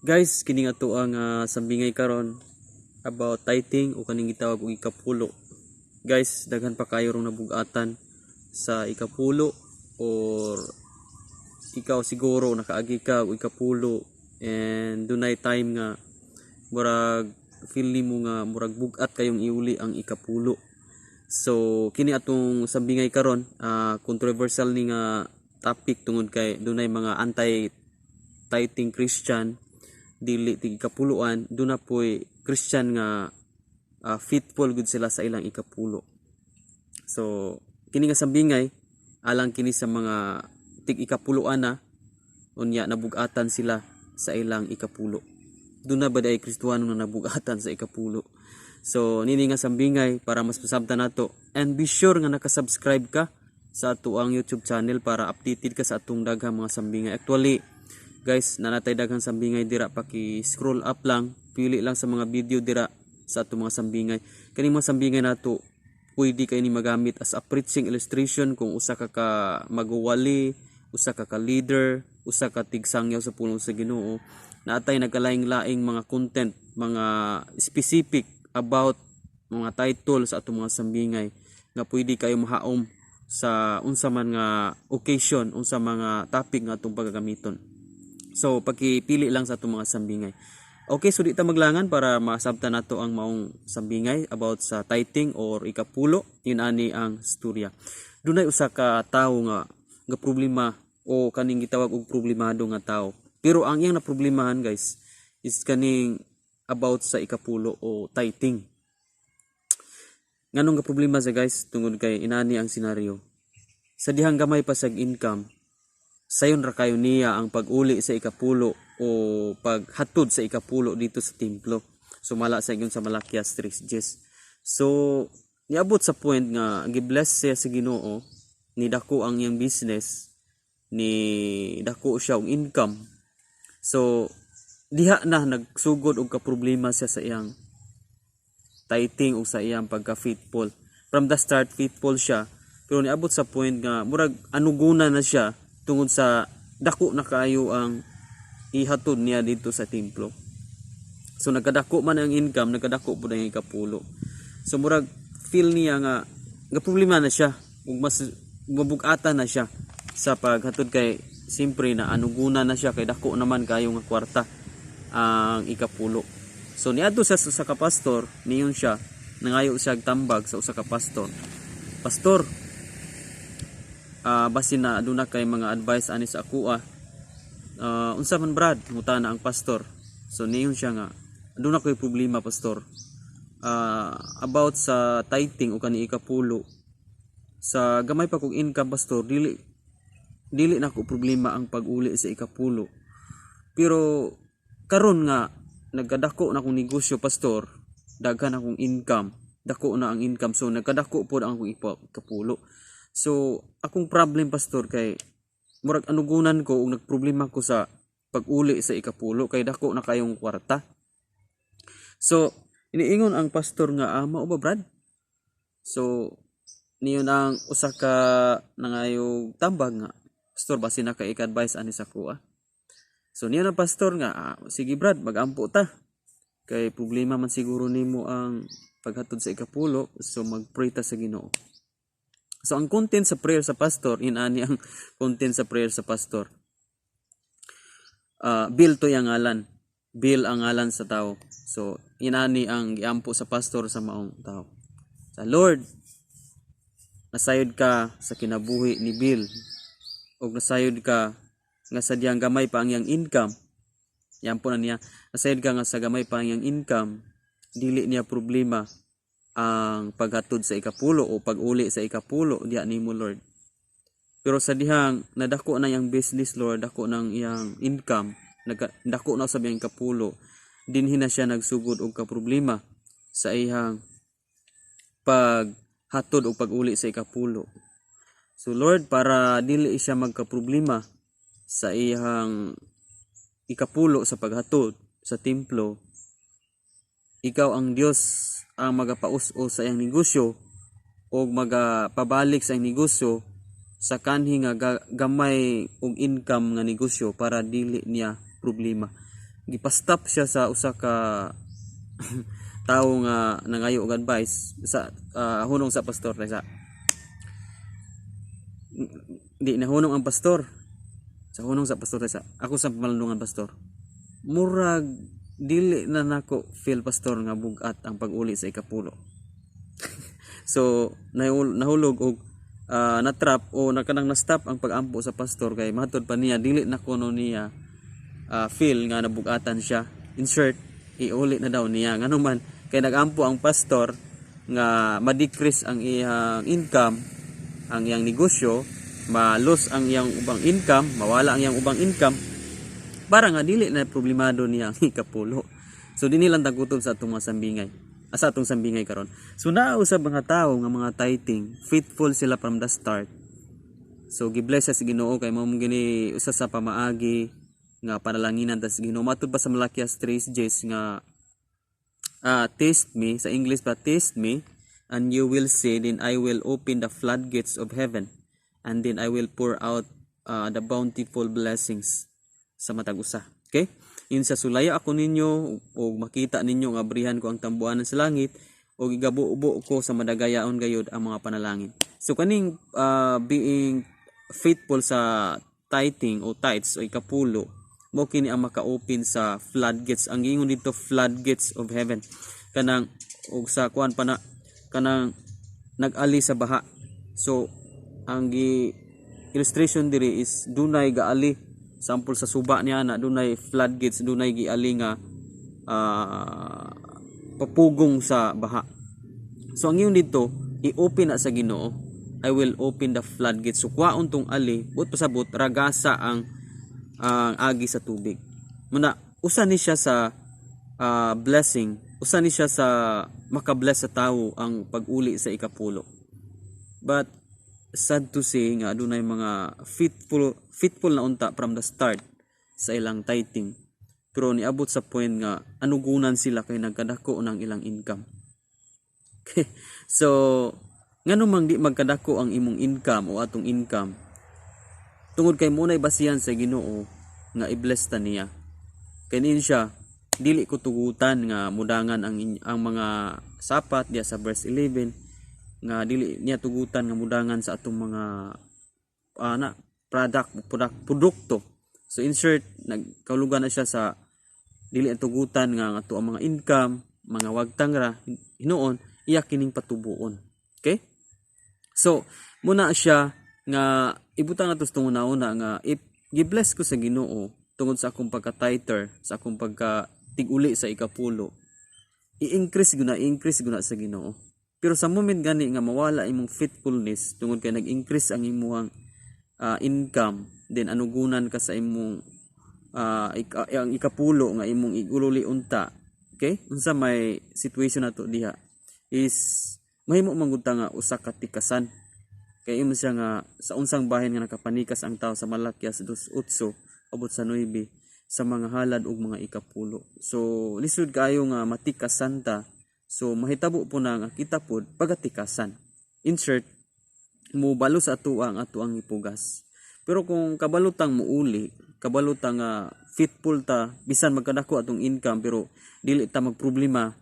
Guys, kini nga ato ang sambingay karon about tithing o kaning gitawag og ikapulo. Guys, daghan pa kayo rong nabugatan sa ikapulo or ikaw siguro nakaagi ka og ikapulo and dunay time nga murag feel nimo nga murag bugat kayong iuli ang ikapulo. So kini atong sambingay karon, controversial ni nga topic tungod kay dunay mga anti tithing Christian, dili tig ikapuluan, duna poy Christian nga faithful gud sila sa ilang ikapulo. So kini nga sambingay alang kini sa mga tig ikapuluan na unya nabugatan sila sa ilang ikapulo. Duna ba diay Kristohano na nabugatan sa ikapulo? So nini nga sambingay para mas masabtan nato, and be sure nga naka-subscribe ka sa ato ang YouTube channel para updated ka sa atong daghang mga sambingay. Actually guys, naa natay daghang sambingay dira, paki scroll up lang, pili lang sa mga video dira sa atong mga sambingay. Kani mga sambingay nato pwede kay ni magamit as a preaching illustration kung usa ka ka maguwali, usa ka ka leader, usa ka tigsangyaw sa pulong sa Ginoo. Naatay nagkalaing-laing mga content, mga specific about mga title sa atong mga sambingay nga pwede kayo mahaom sa unsa man nga occasion, unsa mga topic nga atong pagagamiton. So pagkipili lang sa atong mga sambingay. Okay, so di ta maglangan para masabtan nato ang maong sambingay about sa tithing or ikapulo. Yun ani ang storya. Dunay usa ka tawo nga nga problema o kaning gitawag og problemado nga tawo. Pero ang iyang naproblemahan, guys, is kaning about sa ikapulo o tithing. Nganong nga problema sa, guys, tungod kay inani ang senaryo. Sa dihang gamay pa sag income, sayon ra kayo niya ang pag-uli sa ikapulo o paghatod sa ikapulo dito sa templo. Sumala sa ingon sa Malakias 3:10. So, niabot sa point nga gibless siya sa Ginoo, ni dako ang iyang business, ni dako siya og income. So, diha na nagsugod og kaproblema siya sa iyang tithing o sa iyang pagka-faithful. From the start, faithful siya. Pero niabot sa point nga murag anuguna na siya tungod sa dako na kaayo ang ihatod niya dito sa templo. So nagkadako man ang income, nagkadako pud ang ikapulo. So murag feel niya nga nga problema na siya ug mas mabugatan na siya sa paghatod kay simpre na anuguna na siya kay dako naman kayo nga kwarta ang ikapulo. So niadto siya sa usa ka pastor, niyon siya nangayo siya og tambag sa usa ka pastor. "Pastor, basin na aduna kay mga advice ani sa akoa." "Unsa man, Brad?" ngutana ang pastor. So niyon siya nga, "Aduna koy problema, pastor. About sa tithing o kani ikapulo. Sa gamay pa kog income, pastor, dili dili na ko problema ang pag-uli sa ikapulo. Pero karon nga nagkadako na akong negosyo, pastor, daghan akong income, dako na ang income, so nagkadako pod ang akong ikapulo. So akong problem, pastor, kay murag anugunan ko ug nagproblema ko sa pag-uli sa ikapulo kay dako na kayong kwarta." So iniingon ang pastor nga, "Ah, mao ba, Brad?" So niyon ang usa ka nangayog tambag nga, "Pastor, basin na kay advice ani sa akoa." So niyon ang pastor nga, "Ah, sige Brad, magampo ta. Kay problema man siguro nimo ang paghatod sa ikapulo, so magpray ta sa Ginoo." So ang content sa prayer sa pastor, inani ang content sa prayer sa pastor. Bill to yung ngalan. Bill ang ngalan sa tao. So inani ang giampo sa pastor sa maong tao. Sa Lord, nasayod ka sa kinabuhi ni Bill og nasayod ka nga sa diyang gamay pa ang iyang income. Yan po na niya. Nasayod ka nga sa gamay pa ang iyang income, dili niya problema ang paghatod sa ikapulo o pag-uli sa ikapulo diya nimo, Lord. Pero sa dihang nadako na iyang business, Lord, dako ng iyang income, dako na sa iyang ikapulo, dinhi na siya nagsugod og kaproblema sa iyang paghatod o pag-uli sa ikapulo. So Lord, para dili siya magkaproblema sa iyang ikapulo sa paghatod sa templo, ikaw ang Dios ang magapaus-os sa iyang negosyo o magapabalik sa iyang negosyo sa kanhi nga gamay og income nga negosyo para dili niya problema. Gipa-stop siya sa usa ka tawo nga nangayo og advice sa hunong sa pastor sa di nahunong ang pastor sa hunong sa pastor sa ako sa pamalundungan. Pastor, murag dili na nako feel, pastor, nga bugat ang pag-uli sa ikapulo. So nahulog og na-trap o nakanang na-stop ang pag-ampo sa pastor kay matud pa niya dili na kuno niya feel nga nabugatan siya. Insert, iuli na daw niya. Ngano man kay nagampo ang pastor nga ma-decrease ang iyang income, ang iyang negosyo, ma-lose ang iyang ubang income, mawala ang iyang ubang income para nga dili na problemado niya ang ikapulo. So dinhi lang tagkutob sa atong mga sambingay. Asa atong sambingay karon. So naa usab mga tawo nga mga tithing, faithful sila from the start. So gibless sa Ginoo kay mao gini usa sa pamaagi nga panalanginan ta sa Ginoo. Matud pa sa Malakias 3:10 nga "Test me," sa English pa, "Test me and you will see, then I will open the floodgates of heaven and then I will pour out the bountiful blessings" sa matag usa. Okay? In sa sulaya ako ninyo o makita ninyo nga abrihan ko ang tambuanan sa langit o igabubo ko sa madagayaon gayud ang mga panalangin. So kaning being faithful sa tithing o tithes o ikapulo, mo kini ang maka-open sa floodgates. Ang giingon dito, floodgates of heaven, kanang og sa kuan pa na kanang nag-ali sa baha. So ang gi illustration diri is dunay gaali, sample sa suba niya na dunay floodgates, dunay giali nga papugong sa baha. So ang ingon dito, i-open na sa Ginoo, "I will open the floodgates." So kwaon tong ali, but pasabot ragasa ang agi sa tubig. Muna usa ni siya sa blessing, usa ni siya sa makabless sa tawo ang pag-uli sa ikapulo. But sad to say nga adunay mga faithful faithful na unta from the start sa ilang tithing, pero niabot sa point nga anugunan sila kay nagkadako ng ilang income. Okay. So ngano mang di magkadako ang imong income o atong income? Tungod kay munay basihan sa Ginoo nga i-bless ta niya. Kay niin siya, "Dili ko tugutan nga mudangan ang mga sapat," diya sa verse 11, nga dili niya tugutan nga mudangan sa atong mga na product, product produkto. So insert, nagkaulugan na siya sa dili ang tugutan nga ang ato ang mga income, mga wagtang ra hinuon iya kining patubuon. Okay? So muna siya nga ibutang nato sa una nga if gibless ko sa Ginoo tungod sa akong pagka-tither, sa akong pagka tig-uli sa ikapulo, i-increase guna, i-increase guna sa Ginoo. Pero sa moment gani nga mawala imong faithfulness tungod kay nag-increase ang imong income, then anugunan ka sa imong ang ikapulo nga imong igululi unta. Okay? Unsa may situation nato diha is mahimo man gud ta nga usa ka tikasan. Kay imo siya nga sa unsang bahin nga nakapanikas ang tao sa Malakias 2:8 abot sa 9 sa mga halad ug mga ikapulo. So lisod kaayo nga matikasan ta. So mahitabo po na nga kita pod pagatikasan. Insert, mubalo sa ato ang ato ang ipugas. Pero kung kabalutang muuli, kabalutang nga faithful ta bisan magkadako atong income pero dili ta magproblema.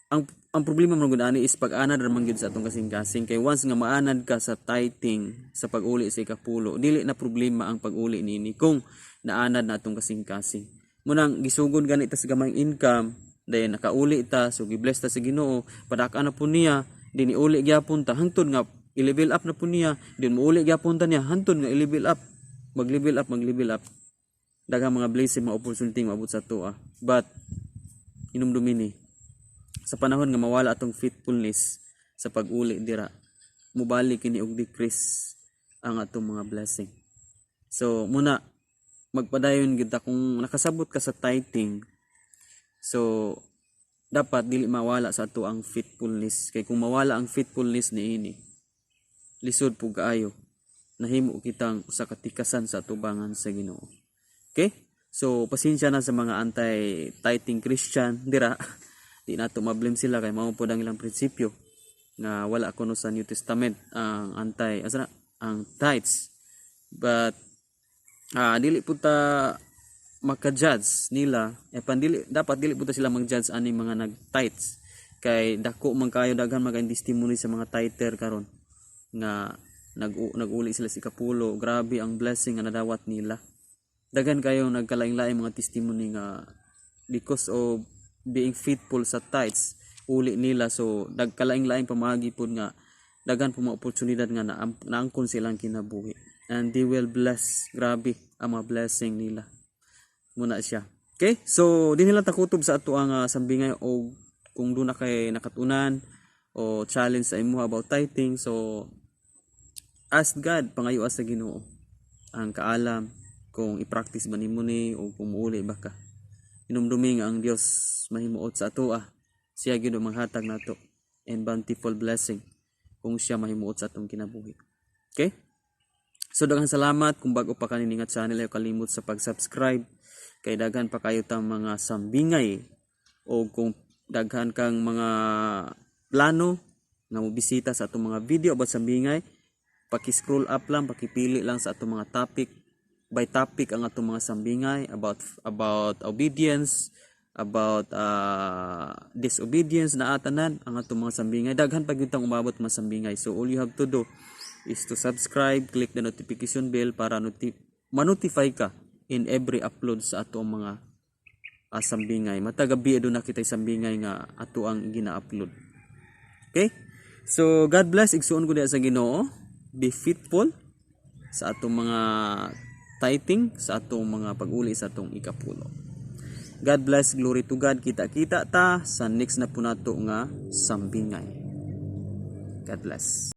Ang problema man gud ani is pag-anad ra man gyud sa atong kasing-kasing, kay once nga maanad ka sa tithing, sa pag-uli sa ikapulo, dili na problema ang pag-uli niini kung naanad na atong kasing-kasing. Munang gisugod gani ta sa gamayng income, dayon nakauli ta, so gibless ta sa Ginoo, padak-an na po niya, din iuli gyapon ta hangtod nga i-level up na po niya, din muuli gyapon ta niya hangtod nga i-level up, mag-level up, mag-level up, daghang mga blessing, mga opportunity maabot sa atoa. But hinumdumi ni sa panahon nga mawala atong faithfulness sa pag-uli dira, mubalik kini og decrease ang atong mga blessing. So muna magpadayon gid ta kung nakasabot ka sa tithing. So dapat dili mawala sa ato ang faithfulness, kay kung mawala ang faithfulness niini, lisod pug kaayo, nahimo kitang usa ka tikasan sa atubangan sa Ginoo. Okay? So pasensya na sa mga anti tithing Christian dira. Di nato ma-blame sila kay mao pod ang ilang prinsipyo nga wala kuno sa New Testament ang anti asa na ang tithes. But dili pud ta maka-judge nila eh pandili dapat dili pud sila mag-judge ani mga nag-tithes kay dako man kayo, daghan man kayong testimony sa mga tither karon nga nag-uli sila sa ikapulo. Grabe ang blessing nga nadawat nila. Daghan kayo nagkalain-lain mga testimony nga because of being faithful sa tithes, uli nila. So nagkalain-lain pamaagi pud nga daghan po mga oportunidad nga naangkon silang kinabuhi and they will bless. Grabe ang mga blessing nila muna siya. Okay, so dinhi lang ta kutob sa ato ang sambingay o kung duna kay nakatunan o challenge sa imo about tithing, so ask God, pangayo sa Ginoo ang kaalam kung i-practice ba nimo ni o kung muuli ba ka. Hinumdumi nga ang Dios mahimuot sa atoa. Siya gyud ang manghatag nato and bountiful blessing kung siya mahimuot sa atong kinabuhi. Okay, so daghang salamat. Kung bago pa ka nini nga channel, ayaw kalimot sa pag-subscribe kay daghan pa kayo tang mga sambingay o kung daghan kang mga plano nga mobisita sa atong mga video about sambingay, paki-scroll up lang, pakipili lang sa atong mga topic. By topic ang atong mga sambingay about obedience, about disobedience na atanan ang atong mga sambingay. Daghan pa gyud tang umabot mga sambingay. So all you have to do is to subscribe, click the notification bell para ma-notify ka in every upload sa atong mga sambingay. Matag gabi duna kitay sambingay nga ato ang gina-upload. Okay, so God bless, igsuon ko diha sa Ginoo. Be faithful sa atong mga tithing, sa atong mga pag-uli sa atong ikapulo. God bless, glory to God. Kita-kita ta sa next na po nato nga sambingay. God bless.